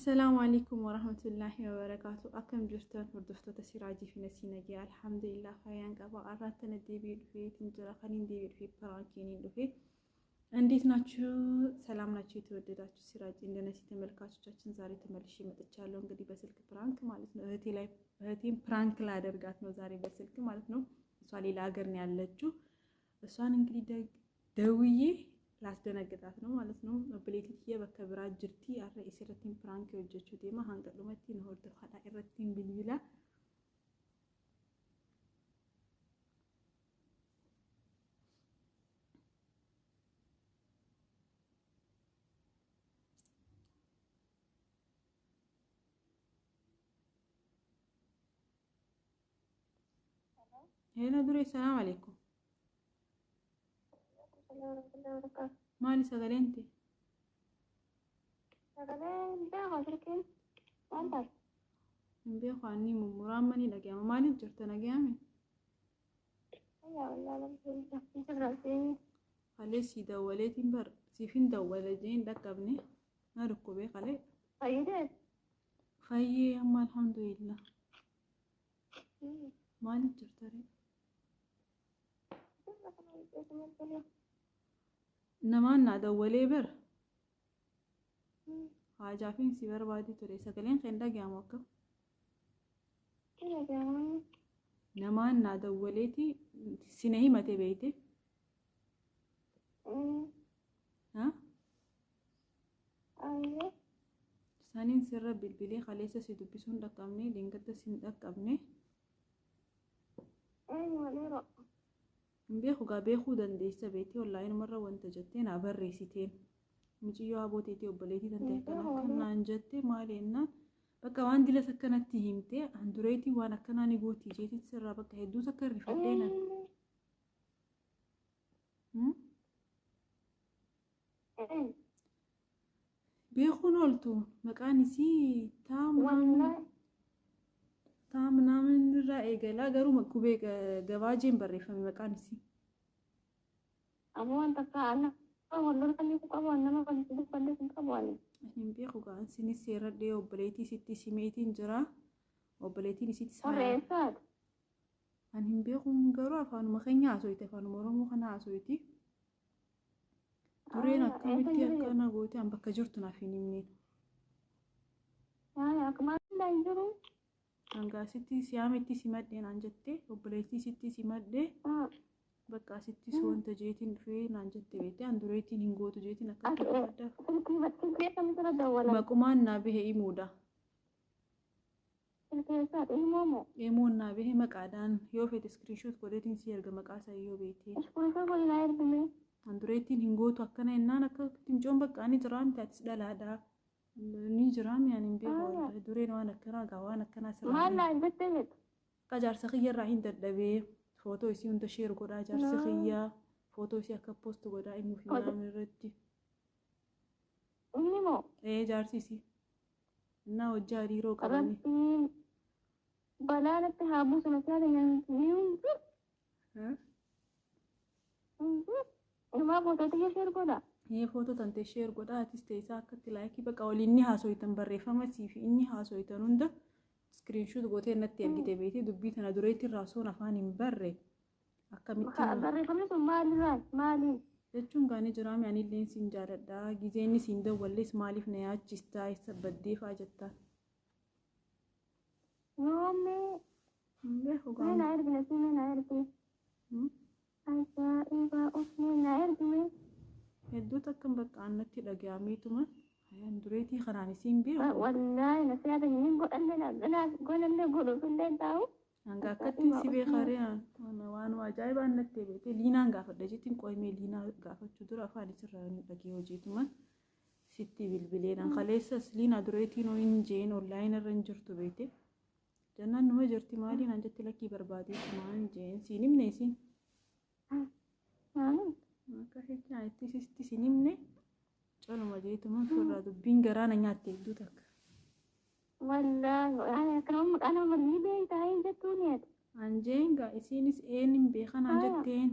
Assalaamu alaikum warahmatullaahi wabarakaatu. Akkam jirtan hordoftoota Siraajii fi Nasii Nagaa? Alhamdulillah, fayyaan qaba. Arraan tana deebi'ee dhufeetiin jira. Kan hin deebi'ee dhufe prankiin dhufe. እንዴት ናችሁ? ሰላም ናችሁ? የተወደዳችሁ ሲራጅ እንደነሲ ተመልካቾቻችን ዛሬ ተመልሼ መጥቻለሁ። እንግዲህ በስልክ prank ማለት ነው። እህቴ ላይ እህቴን prank ላደርጋት ነው ዛሬ በስልክ ማለት ነው። እሷ ሌላ ሀገር ነው ያለችው። እሷን እንግዲህ ደውዬ ላስደነግጣት ነው ማለት ነው። Obboleettii tiyya bakka biraa jirti. Har'a isirrattiin prank hojjechuu deema. Hanga dhumatti na hordofadha. Irrattiin bilbila. Hello duree, salaam alaikum. Maali sagaleen tee? Sagaleen beekaa silkiin waan taate. Hin beeku, anni mummuraan manii dhaga'ama. Maaliif jirta, nagayame? Ayyaa wallaahi, alhamdulillah. Jirraasee. Kalee sii dawwaleetiin bar siif hin dawwala jeen dhaqqabne, na dhukkubee kalee. Fayyidee? Fayyee amma, alhamdulillah. Maaliif jirta ree? Namaan naa dawwalee bar haajaafin si barbaadee ture. Sagaleen kan dhaga'amu akkam? Namaan naa dawwaleeti si na himate beeyte? Ha? Saniin sirra bilbilee kaleessa si dubbisuun dhaqqabne, leengatta si hin dhaqqabne. Hin beeku gaa, beekuu dandeessa beektee onlaayinumarra wanta jettee naa barreessiteen. Muciyyoo abooteetii obboleettii tan ta'e akkana akkanaan jette, maali jennaan bakka waan dilas akkanatti himte, handureetii waan akkanaa ni gootii jeetiin sirraa bakka hedduu takka rifadhee nan. Beekuun ooltu, maqaan isii taa taa ምናምን irraa eegalaa, garuu qubee gabaajeen barreeffame maqaan isii. Ammoo waan takka ana wal lolanii qabu, nama walitti dubbadde hin qabu ani. Hin beeku gaa, isinis seerradhee obboleettii sitti simeetiin jira. Obboleettiin isitti Warra eessaati? Ani hin beeku, garuu afaanuma keenya haasoyti, afaanuma Oromoo kana haasoyti. Dureen akkamitti akkana goote, an bakka jirtu naaf hin himne. Akkuma hin jiru. Hanga asitti siyaametti simadhee naan jette, obboleettii sitti simadhee bakka asittis wanta jeetiin dhufee naan jette beekte, an dureetiin hin gootu jeetiin akkatti rifadhaaf. Silkii akkamitti dawwalan? Maqumaan naa bahe himuudha. Silkii eessaati? Himoo moo? Emoon naa bahe maqaadhaan, yoo feete screenshot godheetiin si erga maqaa isaa yoo beekte. Screenshot godhi naa ergime. An dureettiin hin gootu akkana jennaan, akka timcoon bakka ani jiraa miti, atis dhalaadha. Ni jiraa mi, ani hin beeku wallahi, dureen waan akkanaa gaa waan akkanaa sirraa. Maal naan jettee jettu? Akka jaarsa kiyya irraa hin dadhabee, footoo isii hunda share godhaa, jaarsi kiyya footoo isii akka post godhaa himuu fi naan irratti. Inni moo? Ee, jaarsi isii. Innaa hojii hariiroo qabanii. Rabbiin balaa natti haa buusu, na taate hin jiru. Hin jiru. Inumaa footoo tiyya share godha. Ee, footoo tantee share godhaa, atis teessaa akkatti like bakka waliin ni haasoytan, barreeffama sii fi inni haasoytan hunda screenshot gootee natti ergite beekte, dubbii tana dureetti irraa osoon afaan hin barre akkamitti. Barreeffamni sun maalirraa maali? Jechuun gaanii jiraame, anilleen siin jaaladha, gizee inni siin dawwallees maaliif na yaachistaa, eessa baddee faa jettaan. Yoomee? Hin beeku. Mee naa ergine si, mee naa ergi. Ajaa'iba, of mee naa ergime. Hedduu takkan bakka annatti dhaga'ameetuma hayaan dureetii kanaan isiin beeku. Wallaahi na siyaasa hin godhanne, godhanne godhuufillee taa'u. Hanga akkattiin si beekaree waan ajaa'ibaan natti beekte, liinaan gaafadha jettiin, qo'imee liinaa gaafachuu dura afaan isirraa hin dhagee hojiituma sitti bilbileen an kaleessas liinaa dureetiin hin jeen, online irra hin jirtu beekte jennaan, numa jirti maaliin an jetti, lakkii barbaadeetuma hin jeen, siin himne isiin. Akkasitti ani itti sitti siin himne, caluma jeetuma ofirraa dubbiin garaa na nyaatte hedduu takka. Wallaahi ani akkanuma maqaa nama ni beektaa hin jettuuni ati. Anjeen gaa isiinis een hin beekan an jetteen,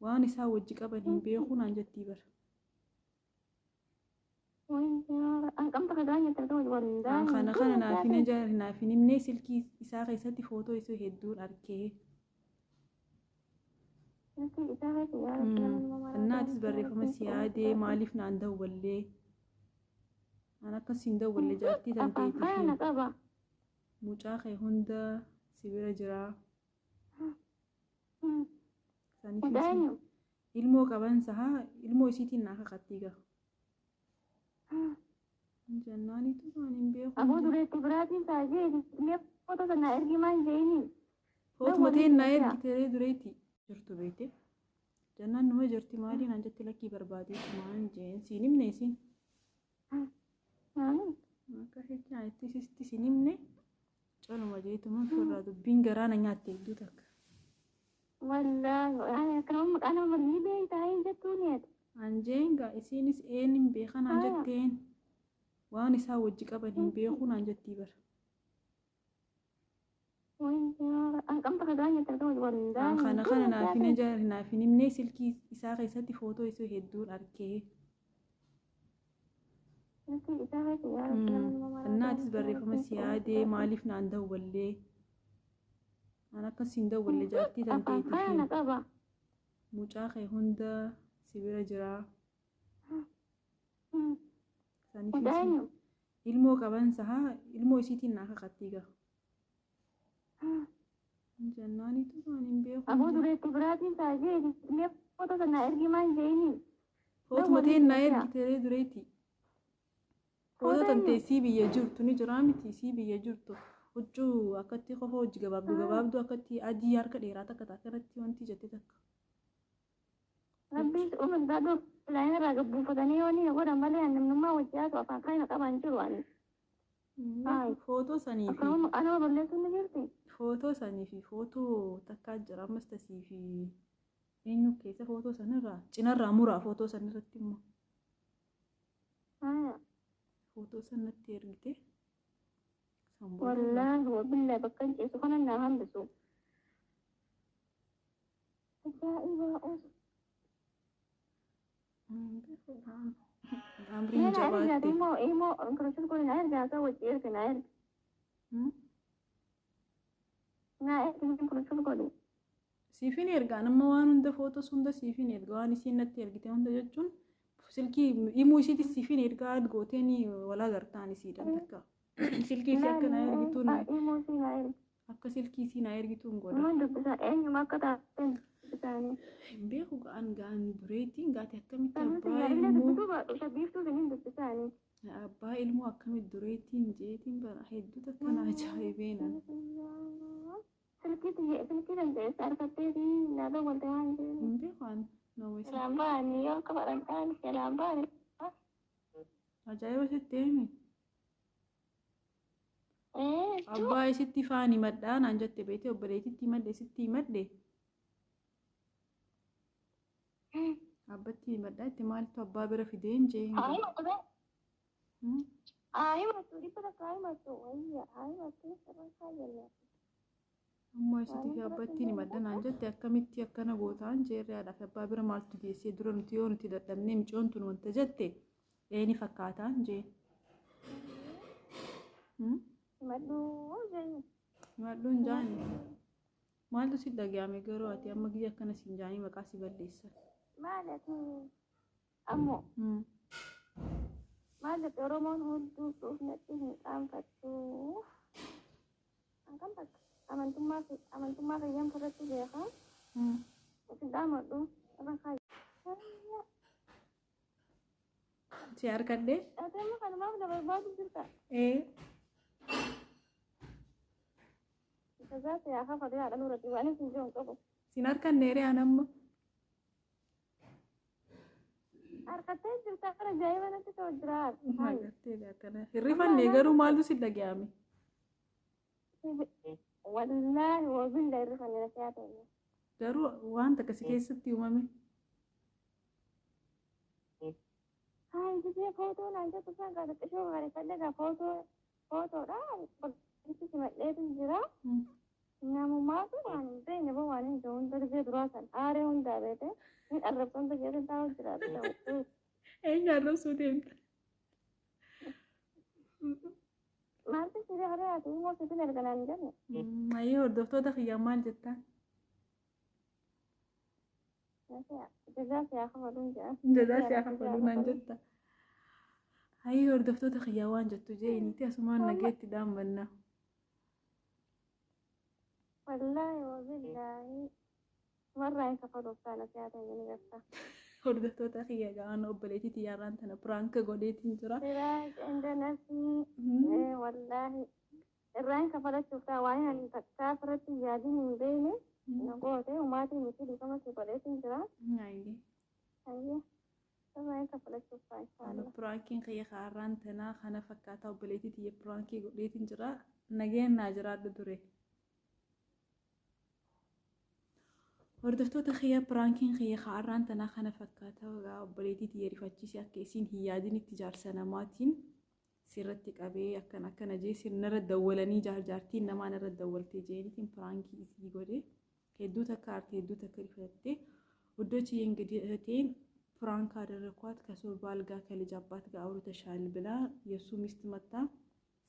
waan isaa wajji qaban hin beeku naan jettii bara. Hanqamta kagaa nyaata An wallaahi. kana kana naaf hin naaf hin himne silkii isaa keessatti footoo isii hedduun arkee. Innaatis barreeffama si yaadee maaliif naan dawwallee? An akkas hin dawwalle jaartii tan Afaan kana na teetiif qaba. mucaa kee hunda si bira jiraa. Saniif Mucaa eenyu? Ilmoo qabansa haa ilmoo isiitiin naa kakattii gaa. Jennaanitu waan hin beeku. Aboo dureetti biraatiin taasisee illee footoo sana ergi maan jeeni. Footuma ta'een naa ergitee dureetti jirtu beekte. Jennaan numa jirti maaliin an jetti lakkii barbaadeetu maan jeen siin himne isiin. Akka jechaan itti sisti siin himne caluma jeetuma ofirraa dubbiin garaa na nyaatte hedduu takka. Wallaahi akkanuma maqaa nama ni beektaa hin jettuuni ati. An jeen gaa isiinis een hin beekan an jetteen waan isaa wajji qaban hin beekuun an jettii bara. Hanqamta kagaa nyaata An wallaahi. kana kana naaf hin naaf hin himne silkii isaa keessatti footoo isii hedduun arkee. Innaatis barreeffama si yaadee maaliif naan dawwallee? An akkas hin dawwalle jaartii tan Afaan kana na teetiif qaba. mucaa kee hunda si bira jiraa. Saniif Mucaa eenyu? Ilmoo qabansa haa ilmoo isiitiin naa kakattii gaa. Jennaanitu waan hin beeku. Aboo dureetti biraatiin taasisee illee footoo sana ergi maan jeeni. Footuma ta'een naa ergitee dureetti. Footoo tan teessii biyya jirtu ni jiraa miti sii biyya jirtu. Huccuu akkatti qofa hojii gabaabduu gabaabduu akkatti adii harka dheeraa takka takka irratti wanti jette takka. Rabbiis uummata dhufu laayina irraa gabbuufatanii yoo ni godhan malee namnummaa wajji haasa'u afaan kana qaban jiru ani. Footoo sanii fi Akkanuma maqaa nama balleessuun ni jirti. Footoo sanii fi footoo takkaa jira ammas tasii fi eenyu keessa footoo sanirraa cinarraa muraa footoo sanirratti immoo footoo sanatti ergite. San booda Wallaahi wabillahi bakka hin ciisu kana naa hambisu. Ajaa'iba os. Amriin Mee naa ergi jabaatte. immoo immoo kiristos kun naa ergi haasaa wajji ergi naa ergi. Naa ergi kiristos godhi. Siifin ergaan amma waan hunda footoo hunda siifin erga waan isiin natti ergite hunda jechuun silkii himuu isiitis siifin ergaa gooteen wal agartaan isiidhaan takka. Silkii isii akka naa ergituun Immoo si naa ergi. akka silkii isii naa ergituun godha. Immoo dubbisa eenyuma akka taateen dubbisaanii. Hin beeku ga'an ga'an dureetiin gaate akkamitti Sanuuti abbaa illee ilmoo dubbisuu baadhu shabbiiftuu siniin dubbisaanii. abbaa ilmoo akkamitti dureetiin jeetiin bara hedduu takka na ajaa'ibeenan. Silkii silkii dandeessa harkattee naa dawwalte waan jiru. Hin beeku an nama isa. Jalaan ba'anii yoo akka fadhan ta'an jalaan ba'anii. Ajaa'iba sitti himi. Abbaa isitti faan himadhaa naan jette beekte obboleettitti himadhe isitti himadhe. Abbatti himadhaa itti maaltu abbaa bira fideen jee hin Haa galu. himatu haa himatu dhibba takka haa himatu wayya haa himatu irra kaayyanne. Ammoo isitti fi abbattiin himadha naan jette akkamitti akkana gootaan jeerri haadhaa fi abbaa bira maaltu geessee dura nuti yoo nuti dadhabnee micoon tun wanta jette eeni fakkaataan jee. Himadhu jee. Himadhuun jaani. Maaltu si dhaga'ame garuu ati amma giyya akkana siin jaanii maqaa si balleessan. Maali ati ammoo maal jette Oromoon hunduu suufnatti hin qaanfattu. Akkam takka amantummaa amantummaa fayyaan irratti beekaa. Isin dhaamadhu irra kaayya. Si harkadhee? Ati amma kanumaaf na barbaadu jirta. Ee. Jazaati yaa kafa yaa dhaluu irratti waan isin jiru hin qabu. Sin harkanneeree an amma. Harkattee jirta kan ajaa'iba natti ta'u jira. Agartee akkana. Hirrifannee garuu maaltu si dhaga'ame? Wallaahi wabillahi hirrifanne na siyaa ta'e. Garuu waan takka si keessatti uumame. Haa gisee footoo naan jettu isaan gaazexeessoo bareeffadhe gaa footoo footoodha. Bakki simadheetu jira. Namumaatu waan hin beekne boo waan hin jiru hunda gisee duraa san aaree hundaa beete ni arrabsa hunda keessa taa'u jira. Eenyu arrabsuu deemta? Maaltu si beekaa ati immoo sitti erganaan jenne. Ayyee, hordoftoota kiyyaa maal jettaan? Jazaa si haa kafaluun jedha. Jazaa si haa kafaluu naan jetta. Ayyee, hordoftoota kiyyaa waan jettu jeeniiti asumaan nageetti dhaambanna. Wallaahi wabillaahi warraa hin kafaluuf taana siyaata hin garta. Hordoftoota kiyya ga'aan obboleettii xiyyaarraan tana prank godheetiin jira. Siraaj inda nafsii wallaahi irraa hin kafalachuuf ta'a waan ani takkaa asirratti yaadin hin beekne na goote umaatii miti dhiifama si godheetiin jira. Ayyee. Ayyee, irraa hin kafalachuuf ta'a inshaallah. Prankiin kiyya kaarraan tanaa kana fakkaataa obboleettii xiyya prankii godheetiin jira. Nageen naa jiraadhu ture. Hordoftoota kiyya, prankiin kiyya kaarraan tanaa kana fakkaataa obboleettii xiyya rifachiisee akka isiin hin yaadinitti jaarsa namaatiin sirratti qabee akkana akkana jee sirnarra dawwalanii jaarjaartiin namaa narra dawwaltee jeenitiin prankii isii godhe hedduu takka aarte, hedduu takka rifattee. ውዶች እንግዲህ እህቴን prank አደረኳት። ከሰው ባል ጋር ከልጅ አባት ጋር አውርተሻል ብላ የእሱ ሚስት መታ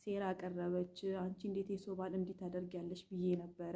ሴራ አቀረበች። አንቺ እንዴት የሰው ባል እንዲህ ታደርጊያለሽ ብዬ ነበረ።